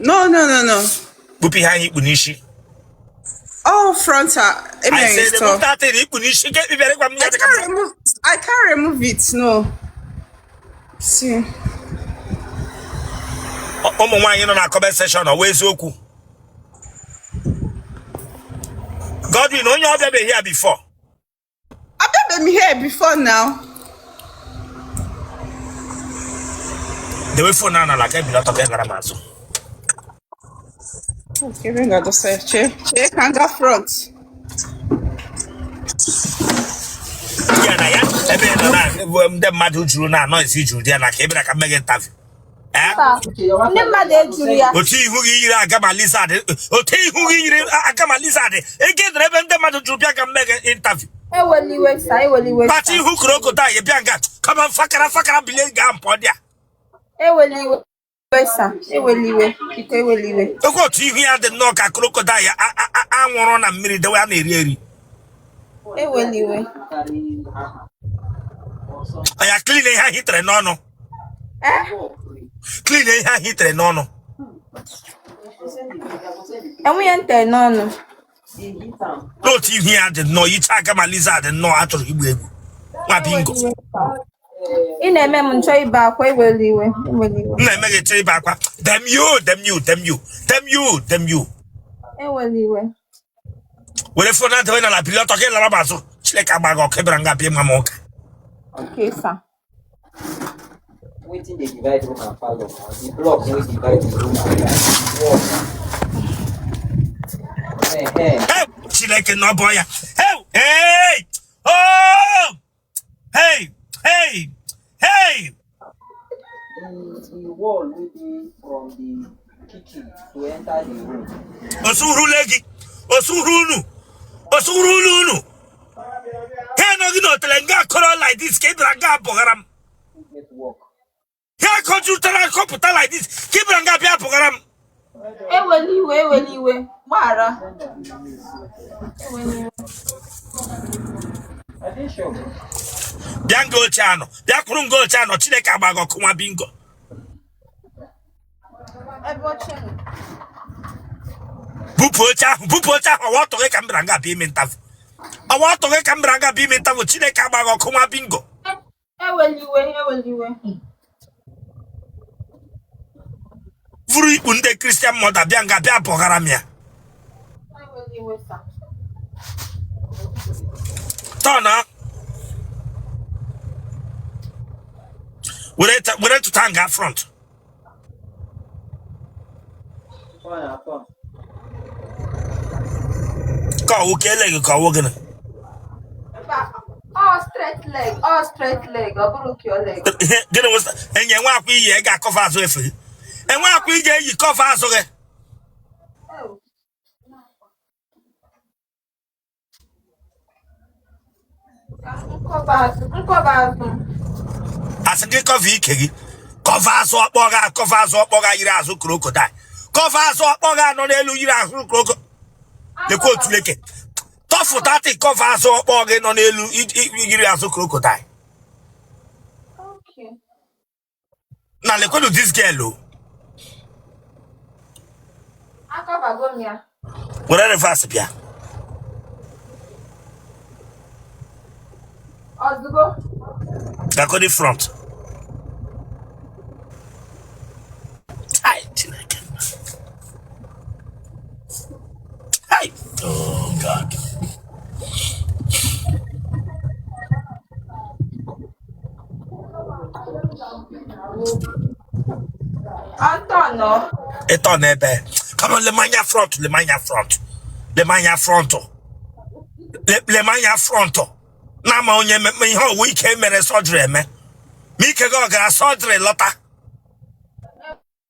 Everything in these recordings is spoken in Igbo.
No, no, no, no. Bupụ ihe ahụ i kpu n'isi. All front are I emere said install. remove that thing i kpu n'isi ka ekpebere gwa m ya I dị ka can't remove I can't remove it, no. See. Ụmụ nwaanyị nọ na comment section, ọ wụ eziokwu? Godwin, onye ọbịa be here before. Abịabeghị m here before now. Dewe phone ahụ n'ala ka ebili ọtọ ka ị gara m azụ. Okay, ebe m ga-adọsa ya. Chee, chee ka m gaa front. Ya na ya ebe ị nọ na ndị mmadụ juru na noise juru dị ya na ka ị bịara ka m mee gị interview. Eh? Ndị mmadụ ejuru ya. Otu ihu gị yiri agama lizard, otu ihu gị yiri agama lizard, ị ga-edere ebe ndị mmadụ juru bịa ka m mee gị interview. Ewela iwe sir, ewela iwe Kpacha sir. ihu crocodile bịa nga kama fakara fakara bilie gaa mpọ dị a. Ewela iwe sir, ewela iwe, biko ewela iwe. Oge otu ihu ya dị nnọọ ka crocodile anwụrụ na mmiri dewe a na-eri eri. Ewela iwe. Ya clean ihe ahụ i tere n'ọnụ. Eh? Clean ihe ahụ i tere n'ọnụ. Enweghị m tere n'ọnụ. N'otu ihu ya dị nnọọ yicha agama lizard nnọọ a chọrọ igbu egbu nwa bingo. Ị na-eme m m chọọ ibe akwa, ewela iwe, ewela iwe. M na-eme gị chọọ ibe akwa. Damn you, damn you, damn you, damn you, damn you. Ewela iwe. Were phone ahụ dewe n'ala, bilie ọtọ ka ị lara m azụ. Chineke agba gị ọkụ, ị bịara nga bịa ịma m ụka. Okay, sir. Wetin dey divide room and parlour na the block wey divide the room and the wall na. Hey, Chineke na ọ bụ ya. Hey, hey! Oh! Hey, hey, hey! The wall wey dey from the kitchen to enter the room. Osuhurule gị, osuhuru unu, osuhurule unu. Ha anọghị n'otele nga akọrọ like this ka ị bịara nga abụghara m. Get work. Ha akọjutara akọpụta like this ka ị bịara nga bịa abụghara m. Ewela iwe, ewela iwe, gbaghara. Ewela iwe. I dey sure. Bịa nga oche anọ, bịa kwuru nga oche anọ, Chineke agba gị ọkụ nwa bingo. Ebe oche nọ. Bupụ oche ahụ, bupụ oche ahụ. Ọwa ọtọ gị ka m bịara nga bịa ime interview. Ọwa ọtọ gị ka m bịara nga bịa ime interview. Chineke agba gị ọkụ nwa bingo. Ewela iwe, ewela iwe. Vuru ikpu ndị Christian mother bịa nga bịa bọgara m ya. Ewela iwe sir. Tọna were ntụta nga front. Ka ọwụ ka ele gị ka ọwụ gịnị? Ọ straight leg, ọ straight leg, ọ bụrụ ka leg. Gịnị wụ enye nwa akwa iyi ị ga-acover azụ efe gị? Enwe akwa ị ga-eyi cover azụ gị? Asị gị cover ike gị, cover azụ ọkpọ gị, cover azụ ọkpọ gị yiri azụ crocodile, cover azụ ọkpọ gị nọ n'elu yiri azụ crocodile. Lekwa otu leke tọfụta tị cover azụ ọkpọ gị nọ n'elu yiri azụ crocodile. Na lekwenu this girl o. Acovergo m ya. Were reverse bịa. Ozugbo. Gakodi front. Ai, Chineke. Ai. Oh God. Ịtọ n'ebe. Come on, lemanya front, lemanya front, lemanya front, lemanya front. Na-ama onye ihe ọwụ ike mere surgery eme. Ma ike gị ọ gara surgery lọta.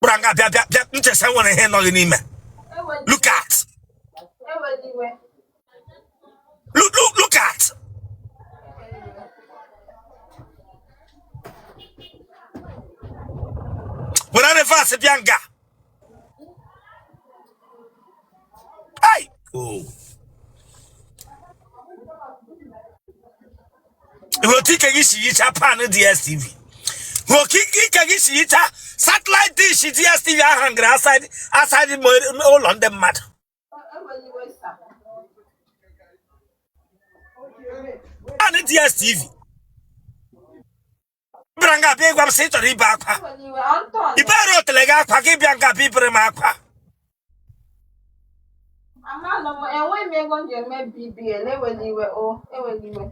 Bụra nga bịa bịa bịa nchesa nwere ihe nọ gị n'ime. Look at. Look, look, look at. Were reverse bịa nga. Hey! Oh. Hụ otu ike gị si yicha pan DSTV. Hụ otu ike gị si yicha Satellite dish DSTV ahụ ngara outside outside ụlọ ndị mmadụ. Naanị DSTV. Bịara nga bịa ịgwa m sị ị chọrọ ibe akwa. Ibere otele gị akwa gị bịa nga bịa ibere m akwa. Amanụ m enweghị m ego m ji eme BBL ewela iwe o ewela iwe.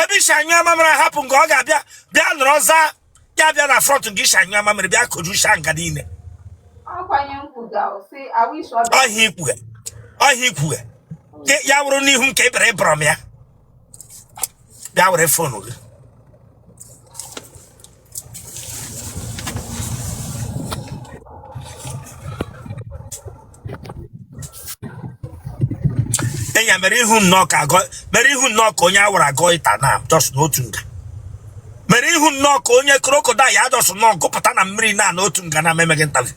Ebe isi anyụ mamịrị hapụ nke ọ ga-abịa bịa nọrọ zaa ya bịa na front nke isi anyụ mamịrị bịa kojucha nga niile. Ọkwa ihe m kwuga o sị I wish ọ bịa. Ọhịa ikwughe ọhịa ikwughe ya wụrụ n'ihu m ka ị bịara ịbọrọ m ya bịa were phone gị. Enya mere ihu nnọọ ka mere ihu nnọọ ka onye awara goiter na just n'otu nga mere ihu nnọọ ka onye crocodile ya just nnọọ gụpụta na mmiri na n'otu nga na memeghị interview.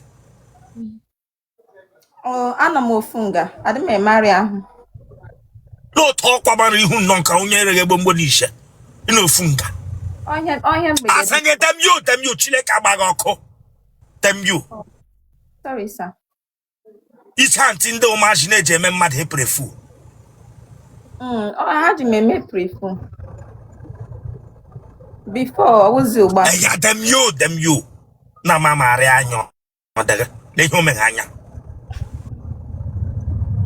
Ọ anọ m ofu nga adị m emarị ahụ. N'otu ọkwa mara ihu nnọọ ka onye ereghị gbomgbo n'ishe n'ofu nga. Ọhịa ọhịa mgbede. Asị gị damn you, damn you, Chineke agbaghị ọkụ, damn you. Sorry sir. Iche antị ndị ụmụazị na-eji eme mmadụ April fool. Ọ ha ji m eme April fool. Before ọ wụzi ugbu a. Ya damn you, damn you na mamarị anya ọ dịghị n'ihe o meghe anya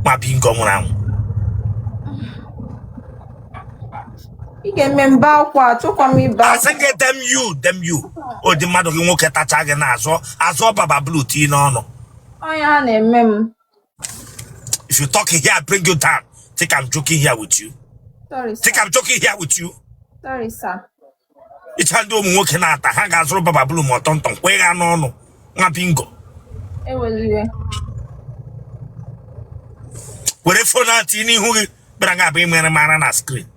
ma bingo nwụrụ anwụ. Ị ga-eme m bee akwa achọkwa m ibe akwa. Asị gị damn you, damn you, ụdị mmadụ gị nwoke tacha gị na-azụ azụ baba blue tii n'ọnụ. Onye ha na-eme m. If you talk here, I bring you down. Think I'm joking here with you? Sorry, sir. Think I'm joking here with you? Sorry, sir. Ịcha ndị ụmụ nwoke na-ata ha ga-azụrụ baba blue ma ọtọntọn kwee ha n'ọnụ nwa bingo. Ewela iwe. Were phone ahụ tinye n'ihu gị bịara nga abụ imere mara na screen.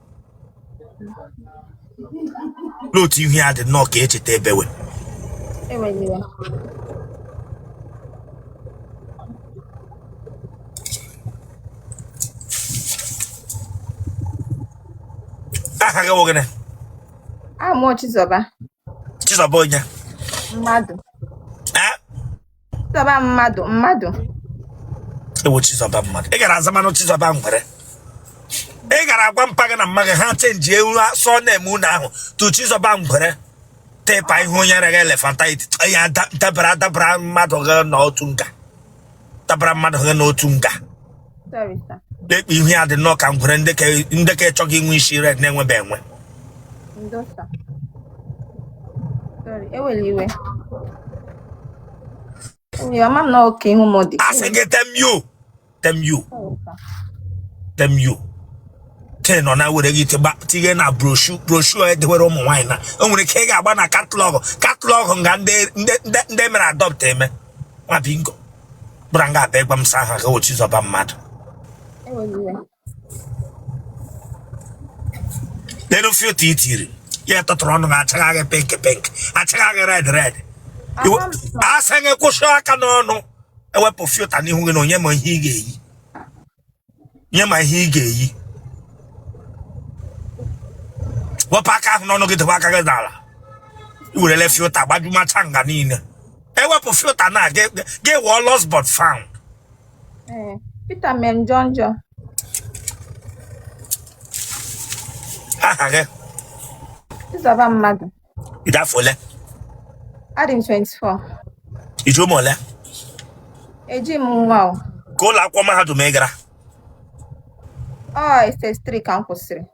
N'otu ihu ya dị nnọọ ka echeta ebewe. Ewela iwe. Aha gị wụ gịnị? Aha m Chizọba. Chizọba onye? Mmadụ. Chizọba mmadụ mmadụ. Ewo Chizọba mmadụ. Ị gara azamanụ Chizọba ngwere. Ị gara agwa mpa gị na mma gị ha change ewu surname unu ahụ to Chizọba ngwere. Tepa ihu onye reghị elephantitis ya dabara dabara mmadụ gị n'otu nga. Dabara mmadụ gị n'otu nga. Sorry, sir. Lekpa ihu ya dị nnọọ ka ngwere ndị ka ịchọghị inwe isi red na-enwebe enwe. Ndo, sir. Sorry, ewela iwe. Ewela iwe, ama m na oke ihu m dị. Asị gị damn you, damn you, Sorry, sir. damn you. Te nọ na were gị tinye na brochure brochure edewere ụmụ nwaanyị na o nwere ike ị ga-agba na catalog catalog nga ndị ndị mere adopt eme nwa bingo bụra nga abịa ịgwa m sị aha gị wụ Chizọba mmadụ. Lelu filter i tiri ya tụtụrụ ọnụ gị achagha gị pink pink achagha gị red red. Asị gị kwụsị aka n'ọnụ ewepụ filter n'ihu gị na onye ma ihe ị ga-eyi nye ma ihe ị ga-eyi wepụ aka ahụ n'ọnụ gị dobe aka gị n'ala i werele filter gbajumacha nga niile ewepụ filter na gị wụọ lost but found. Ee, filter mere njọ njọ. Aha gị? Chizọba mmadụ. Ị dị afọ ole? Adị m 24. I ji ụmụ ole? Eji m nwa o. Ka ụlọ akwụkwọ mahadum ị gara? Ọ SS3 ka m kwụsịrị.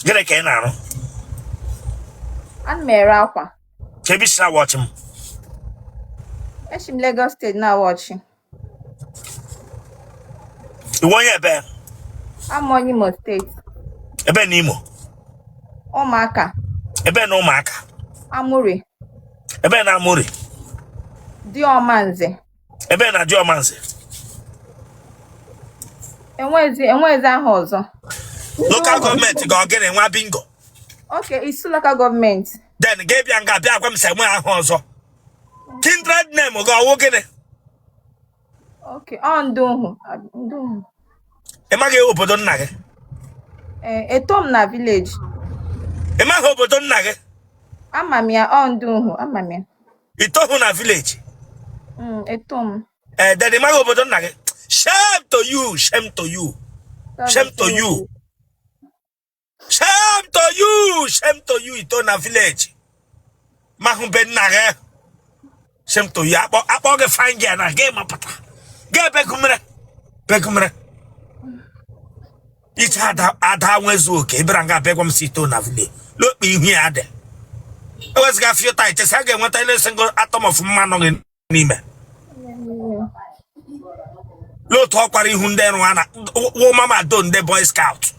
Gịnị ka ị na-arụ? Ana m ere akwa. Ka ebe i si na-watch m? Esi m Lagos State na-watch. Ị wụ onye ebe? Abụ m onye Imo State. Ebe na Imo? Ụmụaka. Ebe na Ụmụaka? Amuri. Ebe na Amuri? Diomanze. Ebe na Diomanze? Enwezi enwezi aha ọzọ. Local government gị ọ gịnị nwa bingo? Okay, Isu local government. Then gị bịa nga bịa gwa m sị enwe aha ọzọ. Kindred name gị ọ wụ gịnị? Okay, ọ Nduhu. Nduhu. Ị maghị obodo nna gị? Ee, eto m na village. Ị maghị obodo nna gị? Ama m ya, ọ Nduhu, ama m ya. Itohu na village. Eto m. Ee, then ị maghị obodo nna gị. Shame to you, shame to you, Sorry, shame to you, shame to you, shame to you. Ito na village. Mahụ be nna gị. Shame to you. Akpọ akpọ gị fine girl na gị mapụta. Gị begumere. Begumere. Iche ada ada nwezu oke ịbịara nga abịa gwa m si ito na village. Lokpe ihu ya dị. Ewezụga filter ichesi a ga-enweta ile single atom of mmanụ gị n'ime. L'otu ọkwara ihu ndị nrụ na wụ mama do ndị boy scout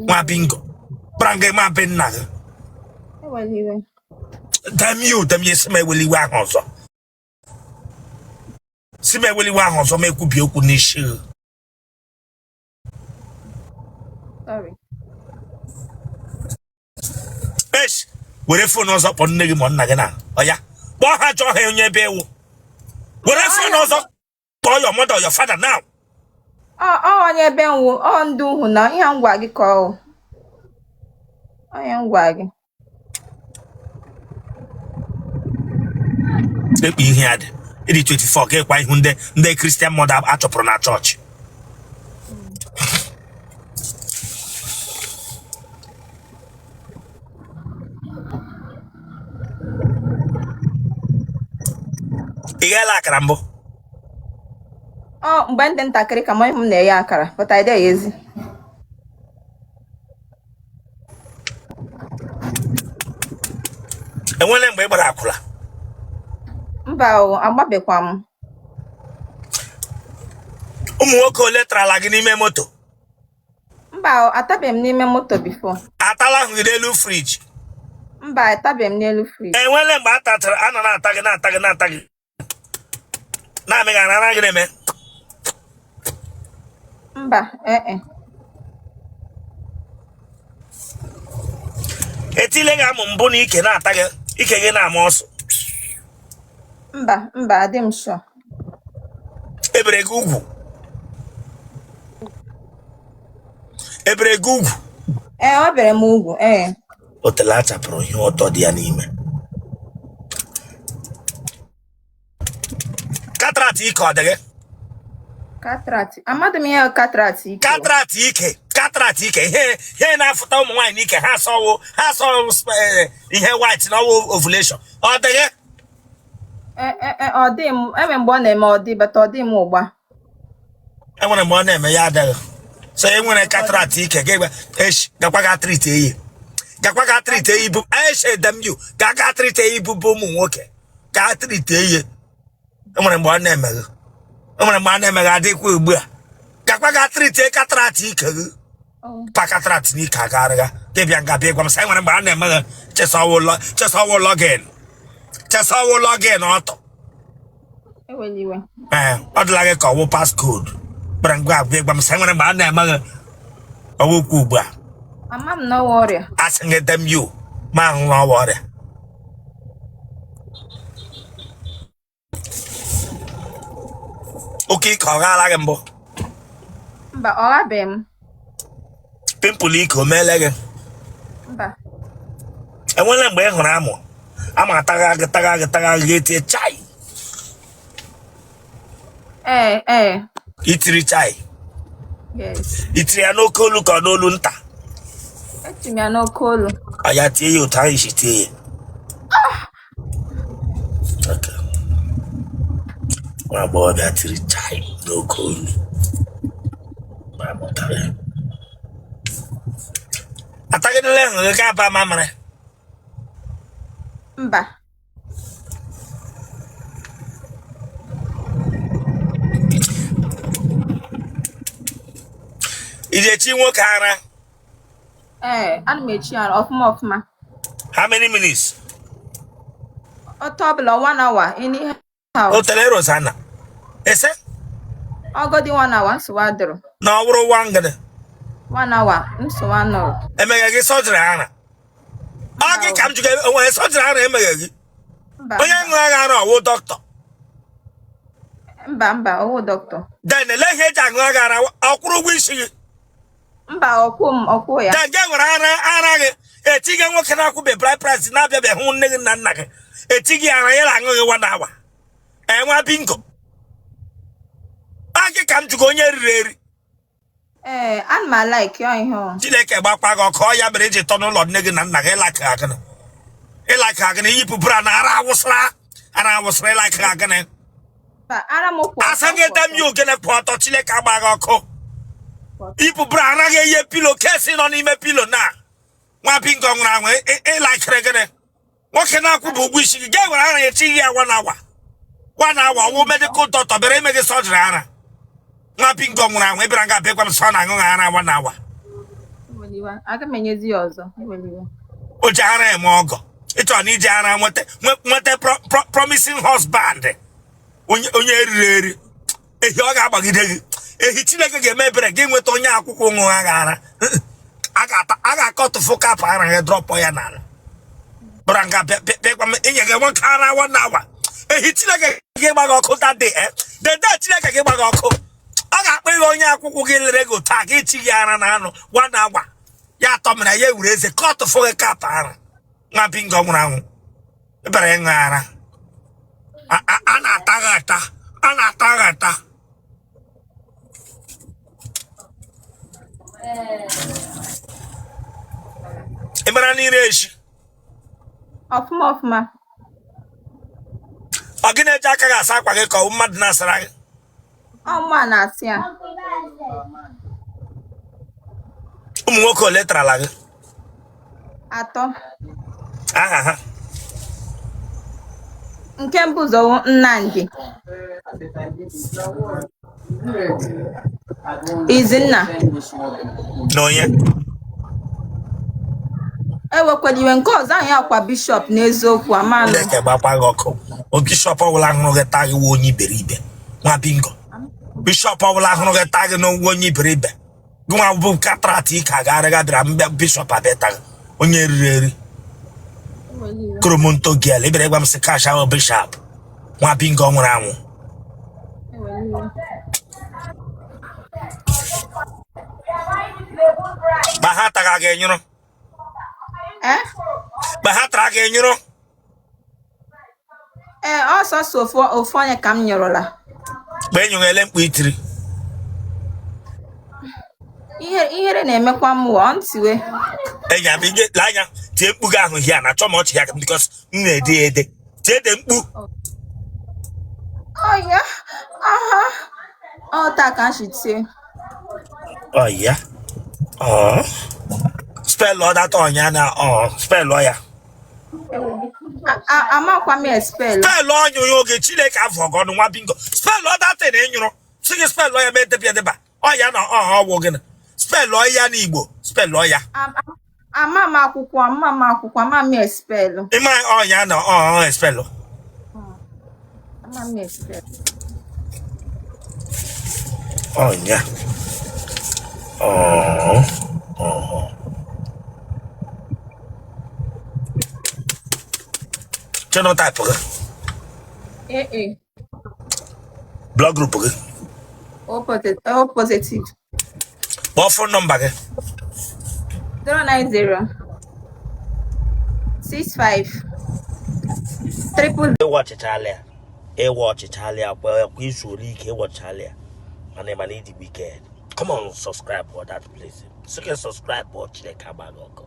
nwa bingo bara nga ma be nna gị. Damn you, damn you, si m eweli iwe ahụ ọzọ, si m eweli iwe ahụ ọzọ ma ekwubi okwu n'isi gị. Sorry. Esh, were phone ọzọ kpọọ nne gị ma nna gị na ọya kpọọ ha jụọ ha onye ebe ị wụ. Were phone ọzọ kpọọ your mother or your father now. Ọ onye ebe m wụ, ọ ndị uhu na ihe m gwa gị ka ọ wụ. Onye m gwa gị. Ekpe ihe ya dị ịdị 24 ka ịkwa ihu ndị ndị Christian mother achọpụrụ na chọọchị. Ị gheela akara mbụ? Ọ mgbe m dị ntakịrị ka mummy m na-eghe akara, but I dey ezi. Enwere mgbe ị gbara akwụla? Mba o, agbabekwa m. Ụmụ nwoke ole tarala gị n'ime moto? Mba o, atabeghị m n'ime moto before. Atala ahụ gị n'elu fridge? Mba, atabeghị m n'elu fridge. Enwele mgbe a tatara a nọ na-ata gị na-ata gị na-ata gị na-amị gị ara gị na-eme? Mba, ee. Etile gị amụ mbụ na ike na-ata gị ike gị na-ama ọsụ? Mba, mba, adị m sure. Ebere gị ugwu? Ebere gị ugwu? Ee, o bere m ugwu, ee. Otele achapụrụ ihe ụtọ dị ya n'ime. Cataract ike ọ dị gị? Cataract. Amadị m ihe cataract ike. Cataract ike, cataract ike, ihe ihe na-afụta ụmụ nwaanyị n'ike ha asọwụ ha asọwụ ihe white na ọwụ ovulation ọ dị gị? Ọ dị m, enwe mgbe ọ na-eme ọ dị, but ọ dị m ugbu a. Enwere mgbe ọ na-eme ya adịghị. So e nwere cataract ike gị gwa echi gakwa ga treat eyi gakwa ga treat eyi bụ echi damn you ga ga treat eyi bụ bụ ụmụ nwoke ga treat eyi. Enwere mgbe ọ na-emeghe, enwere mgbe a na-emeghe adịkwa ugbu a gakwa ga treat cataract ike gị pa cataract n'ike agarịga gị bịa nga bịa gwa m sị enwere mgbe a na-emeghe chesọwụ login chesọwụ login ọtọ. Ee, ọ dịla gị ka ọwụ passcode kpere ngwa bịa gwa m sị enwere mgbe a na-emeghe ọwụkwu ugbu a. Ama m na ọwụ ọrịa. Asị gị damn you ma ahụ na ọwụ ọrịa. Oke ike ọ ghaala gị mbụ? Mba, ọ ghabeghị m. Pimple ike o meele gị? Mba. Enwere mgbe ị hụrụ amụ ama atagha gị tagha gị tagha gị etie chai? Ee, ee. Itiri chai? Yes. Itiri ya n'oke olu ka ọ n'olu nta? Eti m ya n'oke olu. Ọ ya tie ya otu ahụ si tie ya. Okay. Nwa agbọghọbịa tiri chai n'oke olu. Ma amụtara ya. Atagidela ịhụ gị ga-aba mamịrị? Mba. Ị ji echi nwoke ara? Ee, ana m echi ara ọfụma ọfụma. How many minutes? Ọtọ ọbụla 1 hour anyhow. O tere Rosanna. Ese? Ọgọdị 1 hour nsogbu adịrọ. Na ọ bụrụ one gịnị? 1 hour nsogbu anọrọ. Emeghe gị surgery ara? Ọ gị ka m jụga onwere surgery ara emeghe gị? Onye ṅụrụ agha ara ọwụ dọkịta? Mba, mba, ọwụ dọkịta. Then ele ihe eji aṅụ agha ara ọ kwụrụ ụgwọ isi gị? Mba, ọkwụ m ọkwụ ya. Then gị nwere ara ara gị Etighị nwoke na-akwụbe bride price na-abịabeghị hụ nne gị na nna gị. Etighị ara ya na-aṅụ gị one hour. Enwe bingo. A gị ka m jụgo onye riri eri. Ee, ana m alike ọ ihe ọ. Chineke gbakwa gị ọkụ ọ ya mere iji tọ n'ụlọ nne gị na nna gị ịlaka agịnị ịlaka agịnị yipụ bra na ara awụsara ara awụsara ịlaka agịnị Mba, ara m kwụ asa ọtọ gị kwụ dem ọtọ ya ogene kwụ ọtọ Chineke agba gị ọkụ kwụ ọtọ. yipụ bra anaghị eye pillow case nọ n'ime pillow na nwa bingo nwụrụ anwụ ịlakịrị gịnị nwoke na-akwụbụ ụgwọ isi gị ga-ewere ara ya etighi ya one hour one hour ọwụ medical doctor bịara ime gị surgery ara nwa bingo nwụrụ anwụ ịbịara nga bịa gwa m sọ na-aṅụ ara one hour Eweliwe. Aga m enyezi ya ọzọ. Eweliwe. O ji ara eme ọgọ ịchọ na iji ara nweta nweta promising husband onye onye eriri eri ehi ọ ga-agbagide gị ehi Chineke ga-eme ebere gị nweta onye akwụkwọ ṅụ agha ara a ga-akọtụfụ cap ara gị drop ya n'ala bụra nga bịakwa m inye gị nwoke ara one hour ehi Chineke ga-agba gị ọkụ that day eh? The day Chineke ga-agba gị ọkụ ọ ga-akpọ gị onye akwụkwọ gị lere gị taa gị chi gị ara na anụ one hour ya atọ mere ya ewere eze kọtụfụ gị cap ara nwa bingo nwụrụ anwụ ịbara ịṅụ ara a na-ata gị ata a na-ata gị ata ị mara n'ire echi Ọfụma ọfụma. Ọ gị na-eji aka gị asa akwa gị ka ọ bụ mmadụ na-asara gị? Ọ mụa na-asa ya. Ụmụ nwoke ole tarala gị? Atọ. Aha ha? Nke mbụ zọwụ Nnamdi. Izinna. Na onye? Ewekwala iwe nke ọzọ ahụ ya kwa bishọp n'eziokwu amanụ. Chineke gbakwa gị ọkụ. O bishọp ọbụla hụrụ gị taa gị wụ onye iberibe. Nwa bingo. Bishọp ọbụla hụrụ gị taa gị n'ụgwọ onye iberibe. Gị nwa bụ cataract ike agagharị bịara mbịa bishọp abịa taa gị. Onye riri eri. Kromonto girl ị bịara ịgwa m sị cash ahụ bishọp. Nwa bingo nwụrụ anwụ. Ma ha taga gị nyụrụ. Eh? Ma ha tara gị nyụrụ. Ee, ọ sọsọ ofu ofu onye ka m nyụrụla. Mgbe e nyụrụ ele mkpu i tiri. Ihe ihere na-emekwa m wụọ ntiwe. Enyi abịa ige lee anya tie mkpu gị ahụ hia na achọ m ọchị ya because m na-ede ya ede. Tie de mkpu. Ọya, aha. Ọ taa ka m si tie. Ọya. Ọ. Spell ọ that ọnya na ọ spell ọ ya. Amakwa m spell. Spell ọnyụ ya oge Chineke afọ gị ọnụ nwa bingo. Spell ọ that thing ị nyụrụ. Sị gị spell ya ma edebịa edeba. Ọ ya na ọ ọwụ gịnị. Spell ya n'Igbo. Spell ya. Ama m akwụkwọ, ama m akwụkwọ, ama m spell. Ịma ọ ya na ọ spell. Ama m spell. Ọnya. Ọ. Ọ. Genotype gị? AA. Blood group gị? O positive. O positive. Kpọọ phone number gị. 090 65 triple Ịwa ọchịchala ya ịwa ọchịchala ya kwa kwa izu ole ike ịwa ọchịchala ya mana mana ịdị wicked. Come on, subscribe for that place. Sị gị subscribe ọ Chineke agba gị ọkụ.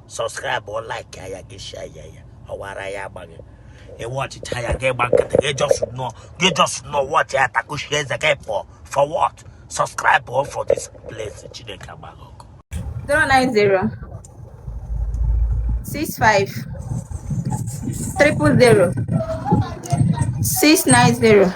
Subscribe ọ like ya gị share ya ya ọwara ya agba gị. Ịwa ọchịcha ya gị gba nkịtị gị just nọ gị just nọ watch ya takushi eze gị pụọ for what? Subscribe ọ for this place Chineke agba gị ọkụ. 090 65 000 690.